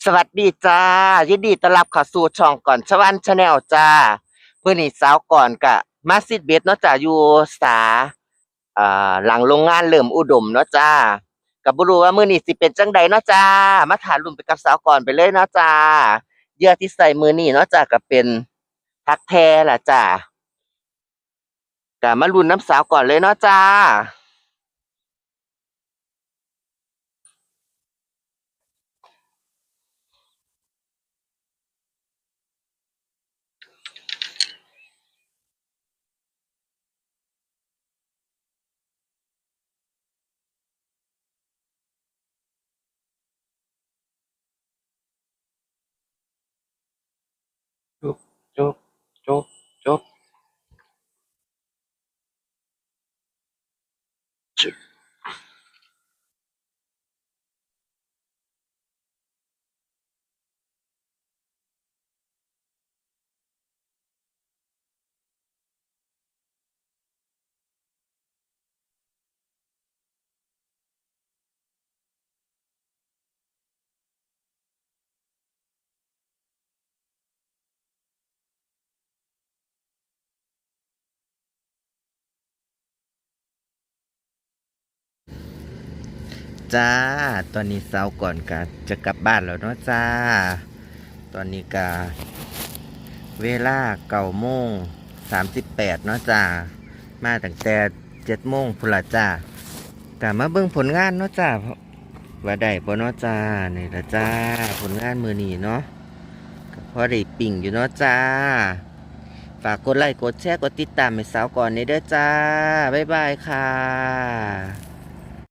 ສະຫວັດດີຈ້າ ຍິນດີຕ້ອນຮັບເຂົ້າສູ່ຊ່ອງກອນຊະວັນ Channel ຈ້າ. ມື້ນີ້ສາວກອນກະມາຊິດເບັດເນາະຈ້າ ຢູ່ສາ ເອີ ຫຼັງໂລງງານເລີມອຸດົມເນາະຈ້າ. ກະບໍ່ຮູ້ວ່າມື້ນີ້ຊິເປັນຈັ່ງໃດເນາະຈ້າ ມາຖ້າລຸ້ນໄປກັບສາວກອນໄປເລີຍເນາະຈ້າ. ເຫຍື່ອທີ່ໃຊ້ມື້ນີ້ເນາະຈ້າ ກະເປັນຜັກແທລະຈ້າ. ກະມາລຸ້ນນຳສາວກອນເລີຍເນາະຈ້າ. ຈ້າ ຕອນນີ້ສາວກອນກະຈະກັບບ້ານແລ້ວເນາະຈ້າ. ຕອນນີ້ກະເວລາເກົ້າໂມງສາມສິບແປດເນາະຈ້າ ມາຕັ້ງແຕ່ເຈັດໂມງພຸ້ນລະຈ້າ. ກະມາເບິ່ງຜົນງານເນາະຈ້າ ວ່າໄດ້ບໍ່ເນາະຈ້າ. ນີ້ລະຈ້າ ຜົນງານມື້ນີ້ເນາະ ກະພໍໄດ້ປີ້ງຢູ່ເນາະຈ້າ. ຝາກກົດໄລ້ ກົດແຊ ກົດຕິດຕາມໃຫ້ສາວກອນແດ່ເດີຈ້າ. ບາຍບາຍຄ່ະ.